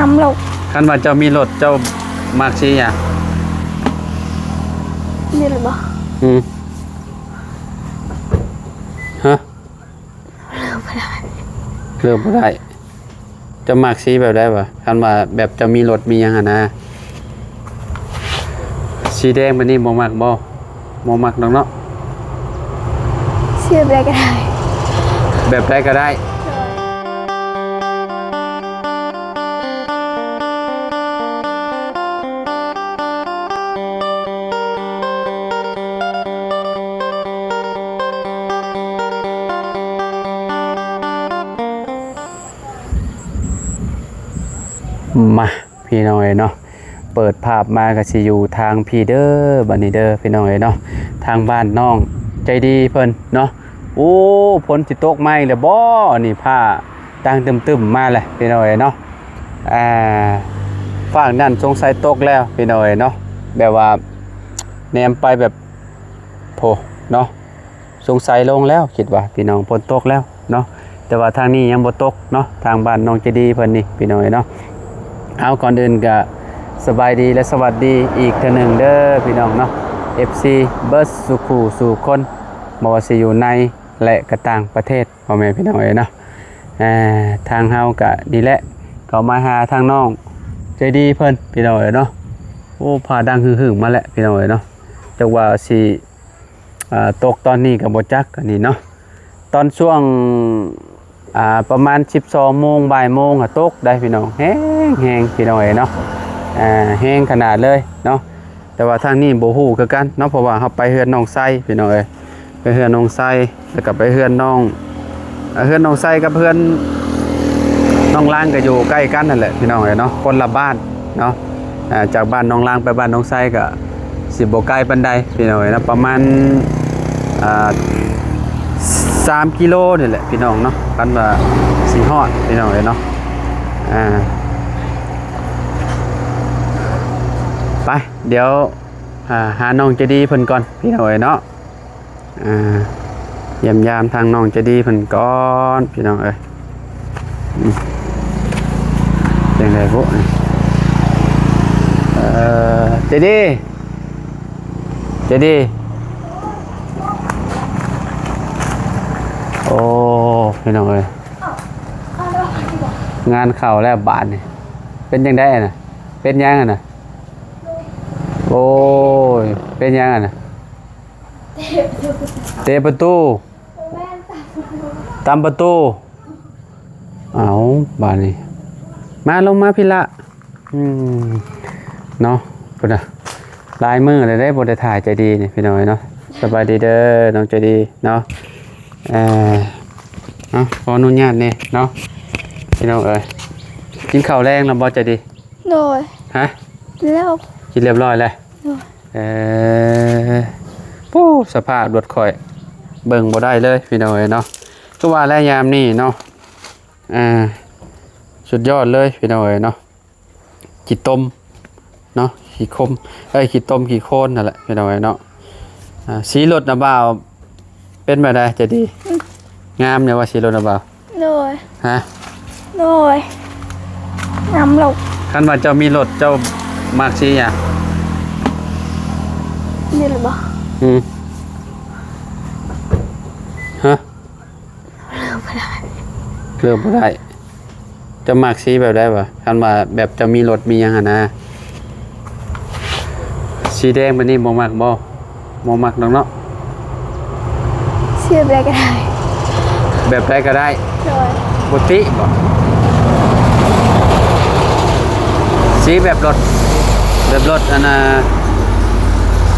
ນຳໂລກ. ຄັນວ່າເຈົ້າມີລົດ ເຈົ້າມັກສີຫຍັງ? ມີລົດບໍ່? ອືມ ຮະ? ເລືອກບໍ່ໄດ້ ເລືອກບໍ່ໄດ້. ເຈົ້າມັກສີແບບໃດວະ? ຄັນວ່າແບບເຈົ້າມີລົດມີຫຍັງຫັ້ນນະ. ສີແດງແບບນີ້ບໍ່ມັກບໍ່? ບໍ່ມັກດອກເນາະ. ສີແບບໃດກໍໄດ້ ແບບໃດກໍໄດ້. ໂດຍ. ມາ ພີ່ນ້ອງເອີຍເນາະ, ເປີດພາບມາກໍຊິຢູ່ທາງພີ້ເດີ ບັດນີ້ເດີ ພີ່ນ້ອງເອີຍເນາະ, ທາງບ້ານນ້ອງໃຈດີເພິ່ນເນາະ. ໂອ້ ຝົນຊິຕົກມາອີກແລ້ວບໍ? ນີ້ຟ້າຕ່າງຕຶ້ມໆມາແລ້ວ ພີ່ນ້ອງເອີຍເນາະ. ອ່າ ຟາກນັ້ນສົງໄສຕົກແລ້ວ ພີ່ນ້ອງເອີຍເນາະ, ແບບວ່າແນມໄປແບບ ໂພ ເນາະ, ສົງໄສລົງແລ້ວ ຄິດວ່າ ພີ່ນ້ອງ, ຝົນຕົກແລ້ວເນາະ, ແຕ່ວ່າທາງນີ້ຍັງບໍ່ຕົກເນາະ, ທາງບ້ານນ້ອງໃຈດີເພິ່ນນີ້ ພີ່ນ້ອງເອີຍເນາະ. ເອົາ ກ່ອນອື່ນກະສະບາຍດີ ແລະ ສະຫວັດດີອີກເທື່ອໜຶ່ງເດີ ພີ່ນ້ອງເນາະ, ເອັຟຊີ ເບິດສູ່ຄູ່ສູ່ຄົນ, ບໍ່ວ່າຊິຢູ່ໃນ ແລະ ກະຕ່າງປະເທດ ພໍ່ແມ່ພີ່ນ້ອງເອີຍເນາະ. ເອີ ທາງເຮົາກະນີ້ແຫຼະ ເຂົ້າມາຫາທາງນ້ອງໃຈດີເພິ່ນ ພີ່ນ້ອງເອີຍເນາະ. ໂອ້ ຟ້າດັງຮຶ່ງໆມາແລ້ວ ພີ່ນ້ອງເອີຍເນາະ, ຈັກວ່າຊິ ອ່າ ຕົກຕອນນີ້ກໍບໍ່ຈັກ ອັນນີ້ເນາະ. ຕອນຊ່ວງ ອ່າ ປະມານສິບສອງໂມງ ບ່າຍໂມງ ອະ ຕົກໄດ໋ ພີ່ນ້ອງ, ແຮງໆ ພີ່ນ້ອງເອີຍເນາະ, ອ່າ ແຮງຂະໜາດເລີຍເນາະ. ແຕ່ວ່າທາງນີ້ບໍ່ຮູ້ຄືກັນເນາະ, ເພາະວ່າເຮົາໄປເຮືອນນ້ອງໄຊ ພີ່ນ້ອງເອີຍ, ໄປເຮືອນນ້ອງໄຊ ແລ້ວກໍໄປເຮືອນນ້ອງ ເຮືອນນ້ອງໄຊກັບເຮືອນນ້ອງລາງກໍຢູ່ໃກ້ກັນນັ້ນແຫຼະ ພີ່ນ້ອງເອີຍເນາະ, ຄົນລະບ້ານເນາະ. ອ່າ ຈາກບ້ານນ້ອງລາງໄປບ້ານນ້ອງໄຊກໍຊິບໍ່ໄກປານໃດ ພີ່ນ້ອງເອີຍເນາະ, ປະມານ ອ່າ ສາມກິໂລນີ້ແຫຼະ ພີ່ນ້ອງເນາະ, ຄັນວ່າຊິຮອດ ພີ່ນ້ອງເອີຍເນາະ. ອ່າ ໄປ ດຽວ ອ່າ ຫານ້ອງໃຈດີເພິ່ນກ່ອນ ພີ່ນ້ອງເອີຍເນາະ. ອ່າ ຢ້ຽມຢາມທາງນ້ອງໃຈດີເພິ່ນກ່ອນ ພີ່ນ້ອງເອີຍ. ອືມ ຈັ່ງໃດບຸ? ເອີ ໃຈດີ ໃຈດີ. ໂອ້ ພີ່ນ້ອງເອີຍ ງານເຂົ້າແລ້ວບາດນີ້. ເປັນຈັ່ງໃດນະ? ເປັນຫຍັງຫັ້ນນະ? ໂອ້ຍ ເປັນຫຍັງຫັ້ນນະ? ເຕະປະຕູ ຕຳປະຕູ. ເອົາ ບາດນີ້ ມາ ລົງມາພີ້ລະ. ອືມ ເນາະ ພຸ້ນນະ ຫຼາຍມື້ແລ້ວເດ້ບໍ່ໄດ້ຖ່າຍໃຈດີນີ້ ພີ່ນ້ອງເອີຍເນາະ. ສະບາຍດີເດີ ນ້ອງໃຈດີເນາະ. ເອີ ເນາະ ຂໍອະນຸຍາດແດ່ເນາະ ພີ່ນ້ອງເອີຍ. ກິນເຂົ້າແລງແລ້ວບໍ່ໃຈດີ? ໂດຍ. ຮະ? ແລ້ວ ກິນຮຽບຮ້ອຍແລ້ວ. ໂດຍ. ເອີ ໂອ້ ສະພາບລົດຂ້ອຍເບິ່ງບໍ່ໄດ້ເລີຍ ພີ່ນ້ອງເອີຍເນາະ. ຄືວ່າແລະ ຍາມນີ້ເນາະ ອ່າ ສຸດຍອດເລີຍ ພີ່ນ້ອງເອີຍເນາະ, ຂີ້ຕົມເນາະ ຂີ້ຄົມ ເອີຍ ຂີ້ຕົມຂີ້ໂຄນນັ້ນແຫຼະ ພີ່ນ້ອງເອີຍເນາະ. ອ່າ ສີລົດນະບ່າວ ເປັນແບບໃດໃຈດີ? ອືມ ງາມຢູ່ວ່າສີລົດນະບ່າວ? ໂດຍ. ຮະ? ໂດຍ ງາມໂລດ. ຄັນວ່າເຈົ້າມີລົດ ເຈົ້າມັກສີຫຍັງ? ມີລົດບໍ່? ອືມ ຮະ? ເລືອກບໍ່ໄດ້ ເລືອກບໍ່ໄດ້. ເຈົ້າມັກສີແບບໃດວະ? ຄັນວ່າແບບເຈົ້າມີລົດມີຫຍັງຫັ້ນນະ. ສີແດງແບບນີ້ບໍ່ມັກບໍ່? ບໍ່ມັກດອກເນາະ. ສີແບບໃດກໍໄດ້ ແບບໃດກໍໄດ້. ໂດຍ. ບໍ່ຕິບໍ່? ສີແບບລົດ ແບບລົດອັນນ່າ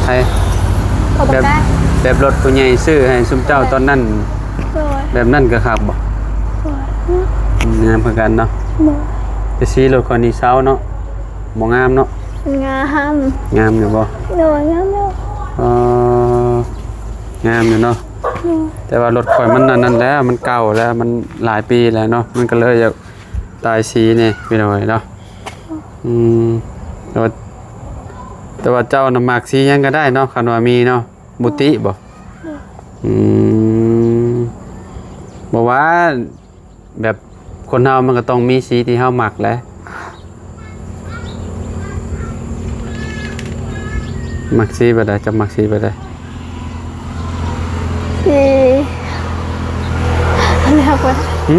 ໃຜ ແບບ ແບບລົດຜູ້ໃຫຍ່ຊື້ໃຫ້ຊຸມເຈົ້າຕອນນັ້ນ. ໂດຍ. ແບບນັ້ນກໍຄັກບໍ່? ໂດຍ. ອືມ ງາມຄືກັນເນາະ. ໂດຍ. ແຕ່ສີລົດຂ້ອຍນີ້ເຊົາເນາະ ບໍ່ງາມເນາະ. ງາມ. ງາມຢູ່ບໍ່? ໂດຍ ງາມຢູ່. ອໍ ງາມຢູ່ເນາະ. ໂດຍ. ແຕ່ວ່າລົດຂ້ອຍມັນອັນນັ້ນແລ້ວ ມັນເກົ່າແລ້ວ ມັນຫຼາຍປີແລ້ວເນາະ ມັນກໍເລີຍຢາກຕາຍສີແດ່ ພີ່ນ້ອງເອີຍເນາະ. ອືມ ແຕ່ວ່າ ແຕ່ວ່າເຈົ້ານະມັກສີຫຍັງກໍໄດ້ເນາະ ຄັນວ່າມີເນາະ. ບໍ່ຕິບໍ່? ອືມ ບໍ່ວ່າ ແບບຄົນເຮົາມັນກໍຕ້ອງມີສີທີ່ເຮົາມັກແຫຼະ. ມັກສີແບບໃດ? ເຈົ້າມັກສີແບບໃດ? ສີ ເລືອກບໍ່ໄດ້. ຫຶ?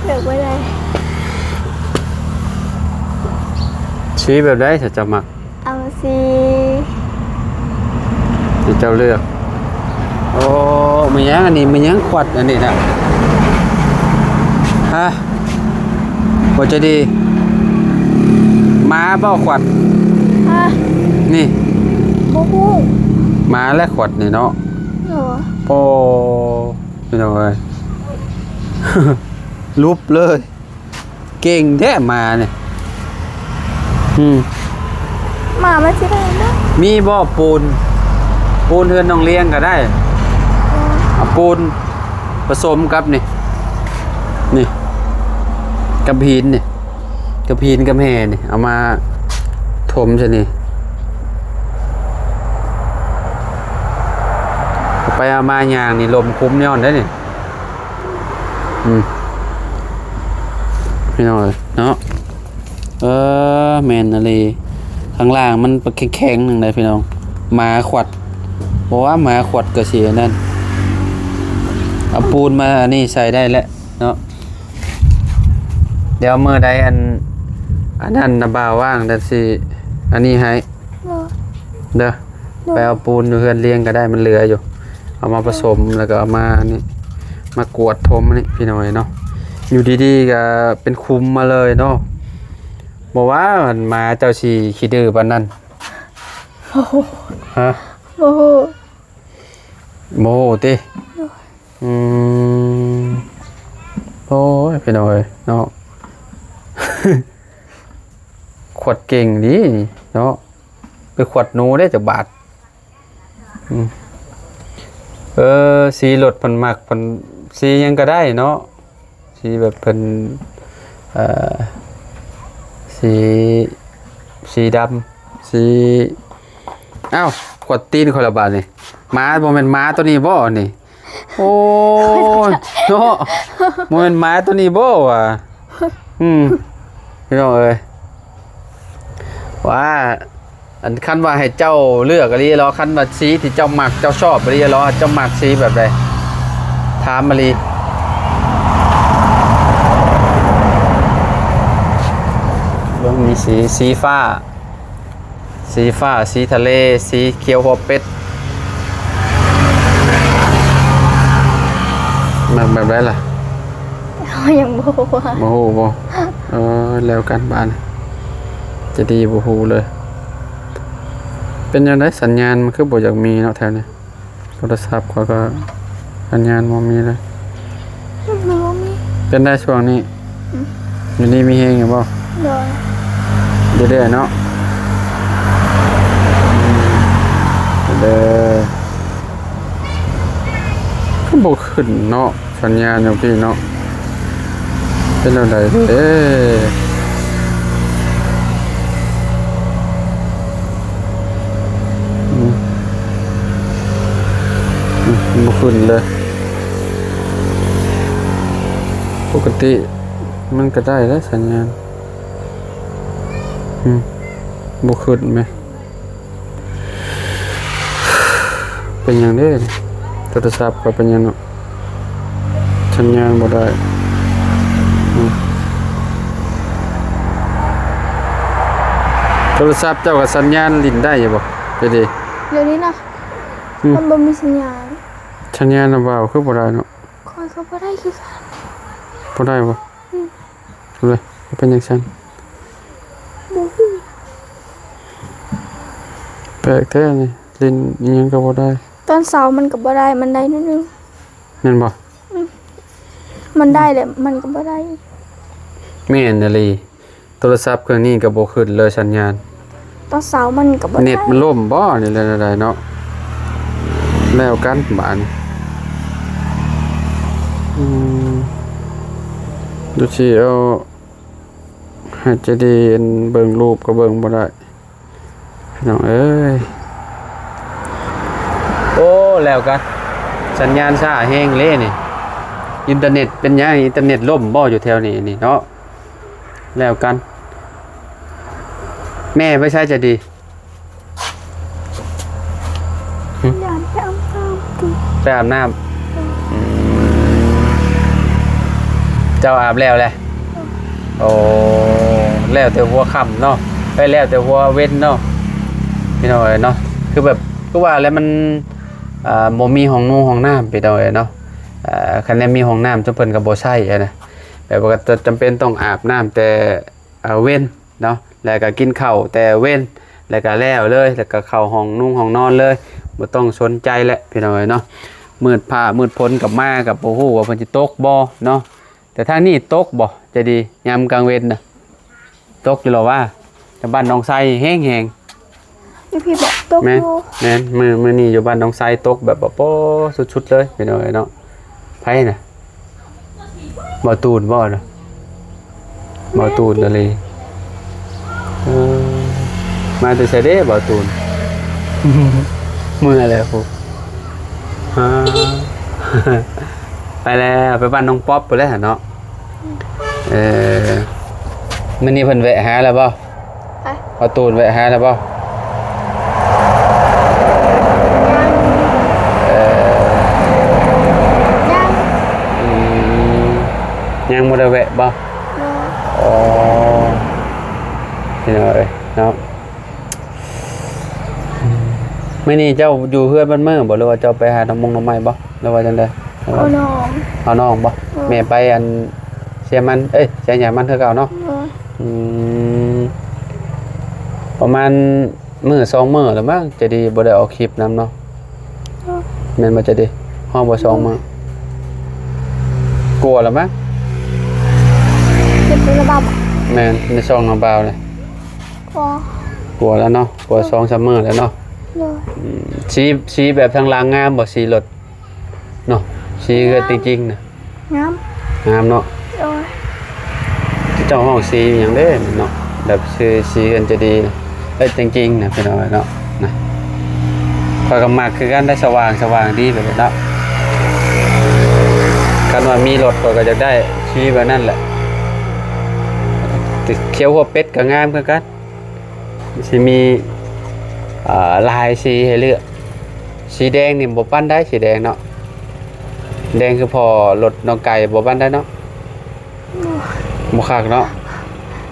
ເລືອກບໍ່ໄດ້. ສີແບບໃດ ຖ້າເຈົ້າມັກ? ເອົາສີ ທີ່ເຈົ້າເລືອກ. ໂອ້ ແມ່ນຫຍັງອັນນີ້? ແມ່ນຫຍັງຂວັດອັນນີ້ນະ? ຮະ? ບໍ່ໃຈດີ. ໝາບໍ່ຂວັດ? ຮະ? ນີ້ ບໍ່ຮູ້. ໝາແລະຂວັດນີ້ເນາະ. ໂອ້ ໂອ້ ພີ່ນ້ອງເອີຍ ຫຼຸບເລີຍ. ເກັ່ງແທ້ໝານີ້. ອືມ ໝາມັນຊິໄດ້ນະ. ມີບໍ່ປູນ? ປູນເຮືອນນ້ອງລຽງກໍໄດ້. ເອົາປູນປະສົມກັບນີ້ ນີ້ ກັບຫີນນີ້ ກັບຫີນກັບແຮ່ນີ້ ເອົາມາຖົມໃສ່ນີ້. ເອົາໄປເອົາມາຍ່າງນີ້ ລົມຄຸມຍ້ອນໄດ໋ນີ້. ອືມ ພີ່ນ້ອງເອີຍເນາະ. ເອີ ແມ່ນອີ່ຫຼີ. ຂ້າງລ່າງມັນແຂງໆ ໜຶ່ງໃດ໋ພີ່ນ້ອງ. ໝາຂວັດ ບໍ່ວ່າໝາຂວັດກໍຊິອັນນັ້ນ. ເອົາປູນມາອັນນີ້ໃສ່ໄດ້ແລ້ວເນາະ. ດຽວມື້ໃດອັນ ອັນນັ້ນນະ ບ່າວວ່າງ ດຽວຊິອັນນີ້ໃຫ້. ໂດຍ ເດີ ໂດຍ ໄປເອົາປູນຢູ່ເຮືອນລຽງກໍໄດ້ ມັນເຫຼືອຢູ່ ເອົາມາປະສົມ ແລ້ວກໍເອົາມານີ້ ມາກວດຖົມນີ້ ພີ່ນ້ອງເອີຍເນາະ. ຢູ່ດີໆ ກໍເປັນຂຸມມາເລີຍເນາະ. ບໍ່ວ່າໝາເຈົ້າຊິຂີ້ດື້ປານນັ້ນ. ໂອ້ໂຫ ຮະ? ບໍ່ຮູ້ ບໍ່ຮູ້ຕິ? ໂດຍ ອືມ ໂອ້ຍ ພີ່ນ້ອງເອີຍເນາະ ຂວັດເກັ່ງດີເນາະ. ໄປຂວັດໜູໄດ້ຈັກບາດ. ອືມ ເອີ ສີລົດເພິ່ນມັກ ເພິ່ນສີຫຍັງກໍໄດ້ເນາະ. ສີແບບເພິ່ນ ເອີ ສີ ສີດຳ ສີ ອ້າວ ຂວັດຕີນຂ້ອຍລະບາດນີ້. ໝາ ບໍ່ແມ່ນໝາໂຕນີ້ບໍ່ນີ້? ໂອ້ຍ ເນາະ ບໍ່ແມ່ນໝາໂຕນີ້ບໍ່ຫວາ? ອືມ ພີ່ນ້ອງເອີຍ ວ່າ ອັນ ຄັນວ່າໃຫ້ເຈົ້າເລືອກອີ່ຫຼີເນາະ ຄັນວ່າສີທີ່ເຈົ້າມັກ ເຈົ້າຊອບອີ່ຫຼີເນາະ ເຈົ້າມັກສີແບບໃດ? ຖາມອີ່ຫຼີ. ເບິ່ງ ມີສີ ສີຟ້າ ສີຟ້າ ສີທະເລ ສີຂຽວຫົວເປັດ. ມັກແບບໃດລະ? ເຮົາຍັງບໍ່ຮູ້. ບໍ່ຮູ້ບໍ່? ເອີ ແລ້ວກັນບາດນີ້ ໃຈດີບໍ່ຮູ້ເລີຍ. ເປັນຈັ່ງໃດ ສັນຍານມັນຄືບໍ່ຢາກມີເນາະແຖວນີ້? ໂທລະສັບຂ້ອຍກໍສັນຍານບໍ່ມີເລີຍ. ມັນບໍ່ມີ. ເປັນໄດຊ່ວງນີ້? ອືມ ຢູ່ດີມີແຮງຢູ່ບໍ່? ໂດຍ. ເລື້ອຍໆເນາະ. ອືມ ເດີ້ ຄືບໍ່ຂຶ້ນເນາະ ສັນຍານຢູ່ພີ້ເນາະ. ເປັນແນວໃດເດ້? ອືມ ອືມ ບໍ່ຂຶ້ນເລີຍ. ປົກກະຕິມັນກໍໄດ້ແຫຼະສັນຍານ. ອືມ ບໍ່ຂຶ້ນແມ. ເປັນຫຍັງເດ້? ໂທລະສັບຂ້ອຍເປັນຫຍັງເນາະ? ສັນຍານບໍ່ໄດ້. ອືມ ໂທລະສັບເຈົ້າກໍສັນຍານຫຼິ້ນໄດ້ຢູ່ບໍ່? ເປັນເດ? ດຽວນີ້ນະ ອືມ ມັນບໍ່ມີສັນຍານ. ສັນຍານນະ ບ່າວ ຄືບໍ່ໄດ້ເນາະ? ຂ້ອຍກໍບໍ່ໄດ້ຄືກັນ. ບໍ່ໄດ້ບໍ່? ອືມ ເລີຍ ເປັນຈັ່ງຊັ້ນ? ບໍ່ຮູ້. ແປກແທ້ນີ້ ຫຼິ້ນອີ່ຫຍັງກໍບໍ່ໄດ້. ຕອນເຊົ້າມັນກໍບໍ່ໄດ້ ມັນໄດ້ໜ້ອຍໜຶ່ງ. ແມ່ນບໍ່? ອືມ ມັນໄດ້ແຫຼະ ມັນກໍບໍ່ໄດ້. ແມ່ນອີ່ຫຼີ. ໂທລະສັບເຄື່ອງນີ້ກໍບໍ່ຂຶ້ນເລີຍສັນຍານ. ຕອນເຊົ້າມັນກໍບໍ່ໄດ້. ເນັດມັນລົ້ມບໍ່ ຫຼືແນວໃດເນາະ? ແລ້ວກັນບາດນີ້. ອືມ ດູຊິເອົາ ໃຫ້ໃຈດີເບິ່ງຮູບກໍເບິ່ງບໍ່ໄດ້ ພີ່ນ້ອງເອີຍ. ໂອ້ ແລ້ວກໍສັນຍານຊ້າແຮງເລີຍນີ້. ອິນເຕີເນັດເປັນຫຍັງ? ອິນເຕີເນັດລົ້ມບໍ່ຢູ່ແຖວນີ້ນີ້ເນາະ? ແລ້ວກັນ. ແມ່ໄປໃສໃຈດີ? ໄປອາບນ້ຳ. ອືມ ເຈົ້າອາບແລ້ວແຫຼະ? ໂອ້ ແລ້ວແຕ່ຫົວຄ່ຳເນາະ ເອີຍ ແລ້ວແຕ່ຫົວເວັນເນາະ ພີ່ນ້ອງເອີຍເນາະ. ຄືແບບ ຄືວ່າແຫຼະ ມັນ ອ່າ ບໍ່ມີຫ້ອງນຸ່ງຫ້ອງນ້ຳ ພີ່ນ້ອງເອີຍເນາະ. ອ່າ ຄັນແມ່ນມີຫ້ອງນ້ຳ ຊຸມເພິ່ນກໍບໍ່ໃຊ້ຫັ້ນນະ ແບບວ່າກໍຈຳເປັນຕ້ອງອາບນ້ຳແຕ່ ອ່າ ເວັນເນາະ ແລ້ວກໍກິນເຂົ້າແຕ່ເວັນ ແລ້ວກໍແລ້ວເລີຍ ແລ້ວກໍເຂົ້າຫ້ອງນຸ່ງຫ້ອງນອນເລີຍ ບໍ່ຕ້ອງສົນໃຈແຫຼະ ພີ່ນ້ອງເອີຍເນາະ. ມືດຟ້າມືດຝົນກັບມາ ກໍບໍ່ຮູ້ວ່າເພິ່ນຊິຕົກບໍ່ເນາະ. ແຕ່ທາງນີ້ຕົກບໍ່ ໃຈດີ ຍາມກາງເວັນນະ? ຕົກຢູ່ລະວ່າ ແຕ່ບ້ານໜອງໄຊແຮງໆ. ຢູ່ພີ້ບໍ? ຕົກ ແມ່ນ ຢູ່ ແມ່ນ ມື້ ມື້ນີ້ຢູ່ບ້ານໜອງໄຊຕົກແບບ ໂອ້ ສຸດໆເລີຍ ພີ່ນ້ອງເອີຍເນາະ. ໃຜນະ? ບ່າວຕູນບໍນະ? ບ່າວຕູນນະເລ. ເອີ ມາແຕ່ໃສເດ້ບ່າວຕູນ? ເມື່ອແລ້ວພຸ້ນ. ຮາ ໄປແລ້ວ ໄປບ້ານນ້ອງປັອບພຸ້ນແຫຼະເນາະ. ເອີ ມື້ນີ້ເພິ່ນແວະຫາແລ້ວບໍ່? ໄປ ພໍ່ຕູນແວະຫາແລ້ວບໍ່? ຍັງ ເອີ ຍັງ ອືມ ຍັງບໍ່ໄດ້ແວະບໍ່? ບໍ່ ອໍ ພີ່ນ້ອງເອີຍເນາະ. ມື້ນີ້ເຈົ້າຢູ່ເຮືອນເບິດມື້ບໍ່ ຫຼືວ່າເຈົ້າໄປຫານ້ຳມົງນ້ຳໄມ້ບໍ່ ຫຼືວ່າຈັ່ງໃດ? ເອົານ້ອງ ເອົານ້ອງບໍ່? ເອີ ແມ່ໄປອັນ ເຊຍມັນ ເອີຍ ເຊຍໃຫຍ່ມັນຄືເກົ່າເນາະ? ເອີ ອືມ ປະມານມື້ສອງມື້ແລ້ວມັ້ງ ໃຈດີບໍ່ໄດ້ອອກຄລິບນຳເນາະ. ເອີ ແມ່ນບໍ່ໃຈດີ? ຮອດບໍ່ສອງມື້? ກວ່າແລ້ວມັ້ງ. ເຈັດມື້ແລ້ວບໍ່? ແມ່ນ ໃນຊ່ອງນ້ອງບ່າວເລີຍ. ກວ່າ ກວ່າແລ້ວເນາະ ກວ່າສອງສາມມື້ແລ້ວເນາະ. ໂດຍ ອືມ ສີ ສີແບບທາງຫຼັງງາມບໍ່ ສີລົດເນາະ ສີເຮືອນ ງາມ ແຕ່ງຈິງນະ? ງາມ ງາມເນາະ. ໂດຍ ເຈົ້າຮ້ອງສີຫຍັງເດ້ເນາະ ແບບຊື່ ສີເຮືອນໃຈດີ ເອີຍ ແຕ່ງຈິງນະ ພີ່ນ້ອງເນາະ. ນະ ຂ້ອຍກໍມັກຄືກັນໄດ໋ ສະຫວ່າງ ສະຫວ່າງດີແບບນີ້ເນາະ. ຄັນວ່າມີລົດ ຂ້ອຍກໍຢາກໄດ້ສີແບບນັ້ນແຫຼະ. ຂຽວຫົວເປັດກໍງາມຄືກັນ ຊິມີ ອ່າ ຫຼາຍສີໃຫ້ເລືອກ. ສີແດງນີ້ບໍ່ປານໃດ ສີແດງເນາະ ແດງຄືພໍ່ລົດນ້ອງໄກ່ ບໍ່ປານໃດເນາະ. ບໍ່ ບໍ່ຄັກເນາະ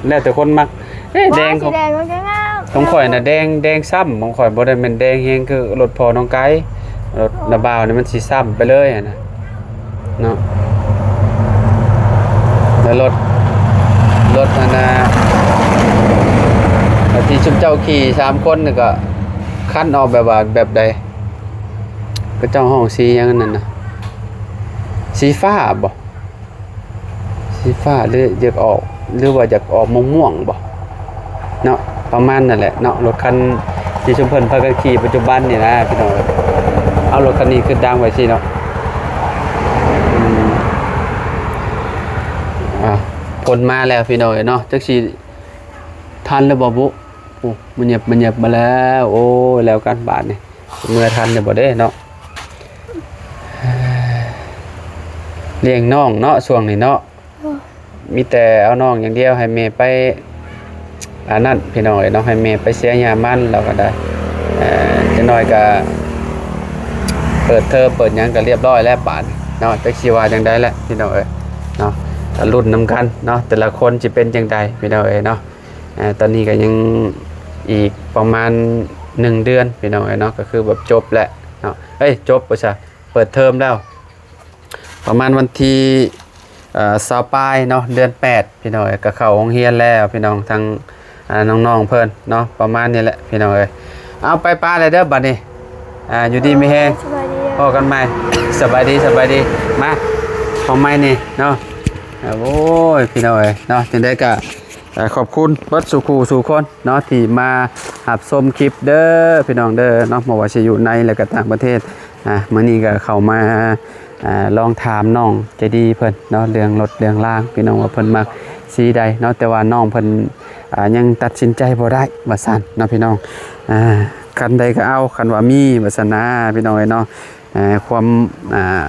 ແລ້ວແຕ່ຄົນມັກ. ເອີ ແດງ ສີແດງມັນກໍງາມ. ຂອງຂ້ອຍນະແດງ ແດງຊ້ຳ ຂອງຂ້ອຍບໍ່ໄດ້ແມ່ນແດງແຮງຄືລົດພໍ່ນ້ອງໄກ່ ລົດ ອໍ ນ້າບ່າວນີ້ມັນຊິຊ້ຳໄປເລີຍຫັ້ນນະ. ເນາະ ແລ້ວລົດ ລົດອັນນ່າ ທີ່ຊຸມເຈົ້າຂີ່ສາມຄົນນີ້ກໍຄັນອອກແບບວ່າແບບໃດ? ເຂົາເຈົ້າຮ້ອງສີຫຍັງອັນນັ້ນນະ ສີຟ້າບໍ? ສີຟ້າ ຫຼືຢາກອອກ ຫຼືວ່າຢາກອອກມ່ວງໆບໍ? ເນາະ ປະມານນັ້ນແຫຼະເນາະ ລົດຄັນທີ່ຊຸມເພິ່ນພາກັນຂີ່ປັດຈຸບັນນີ້ນະ ພີ່ນ້ອງເອີຍ. ເອົາ ລົດຄັນນີ້ຄືດັງໄວ້ຊີ້ເນາະ. ອືມ ອ່າ ຝົນມາແລ້ວ ພີ່ນ້ອງເອີຍເນາະ ຈັກຊິທັນຫຼືບໍ່ບຸ. ໂອ້ ມັນຫຍັບ ມັນຫຍັບມາແລ້ວ. ໂອ້ຍ ແລ້ວກັນບາດນີ້ ເມືອທັນຢູ່ບໍ່ເດ້ເນາະ. ລ້ຽງນ້ອງເນາະ ຊ່ວງນີ້ເນາະ. ໂອ້ຍ ມີແຕ່ເອົານ້ອງຢ່າງດຽວ ໃຫ້ແມ່ໄປອັນນັ້ນ ພີ່ນ້ອງເອີຍເນາະ ໃຫ້ແມ່ໄປເສຍຫຍ້າມັນ ແລ້ວກໍໄດ້ ເອີ ຈັກໜ້ອຍກໍເປີດເທີມເປີດຫຍັງກໍລຽບຮ້ອຍແລ້ວບາດນີ້ເນາະ. ຈັກຊິວ່າຈັ່ງໃດແຫຼະ ພີ່ນ້ອງເອີຍເນາະ ກໍລຸ້ນນຳກັນເນາະ ແຕ່ລະຄົນຊິເປັນຈັ່ງໃດ ພີ່ນ້ອງເອີຍເນາະ. ອ່າ ຕອນນີ້ກໍຍັງອີກປະມານໜຶ່ງເດືອນ ພີ່ນ້ອງເອີຍເນາະ ກໍຄືແບບຈົບແລ້ວເນາະ ເອີຍ ຈົບບໍ່ຊະ ເປີດເທີມແລ້ວ ປະມານວັນທີ ເອີ ຊາວປາຍເນາະ ເດືອນແປດ ພີ່ນ້ອງເອີຍ ກໍເຂົ້າໂຮງຮຽນແລ້ວ ພີ່ນ້ອງ ທັງ ອ່າ ນ້ອງໆເພິ່ນເນາະ ປະມານນີ້ແຫຼະ ພີ່ນ້ອງເອີຍ. ເອົາ ໄປປະແລ້ວເດີບາດນີ້ ອ່າ ຢູ່ດີມີແຮງ ສະບາຍດີ ພໍ້ກັນໃໝ່ ສະບາຍດີ ສະບາຍດີ. ມາ ຂອງໃໝ່ນີ້ເນາະ ໂອ້ຍ ພີ່ນ້ອງເອີຍເນາະ ຈັ່ງໃດກໍ ເອີ ຂອບຄຸນເບິດສູ່ຄູ່ສູ່ຄົນເນາະ ທີ່ມາຮັບຊົມຄລິບເດີ ພີ່ນ້ອງເດີເນາະ ບໍ່ວ່າຊິຢູ່ໃນ ແລະ ກໍຕ່າງປະເທດ. ອ່າ ມື້ນີ້ກໍເຂົ້າມາ ອ່າ ລອງຖາມນ້ອງໃຈດີເພິ່ນເນາະ ເລື່ອງລົດເລື່ອງລາງ ພີ່ນ້ອງ ວ່າເພິ່ນມັກສີໃດເນາະ ແຕ່ວ່ານ້ອງເພິ່ນ ອ່າ ຍັງຕັດສິນໃຈບໍ່ໄດ້ວ່າຊັ້ນເນາະ ພີ່ນ້ອງ. ອ່າ ຄັນໃດກໍເອົາ ຄັນວ່າມີວ່າຊັ້ນນາ ພີ່ນ້ອງເອີຍເນາະ. ອ່າ ຄວາມ ອ່າ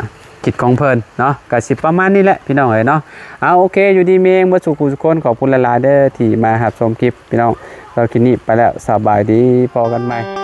ຄິດຂອງເພິ່ນເນາະ ກໍຊິປະມານນີ້ແຫຼະ ພີ່ນ້ອງເອີຍເນາະ. ເອົາ ໂອເຄ ຢູ່ດີມີແຮງເບິດສູ່ຄູ່ສູ່ຄົນ ຂອບຄຸນຫຼາຍໆເດີທີ່ມາຮັບຊົມຄລິບ ພີ່ນ້ອງ. ສຳລັບຄລິບນີ້ໄປແລ້ວ ສະບາຍດີ ພໍ້ກັນໃໝ່.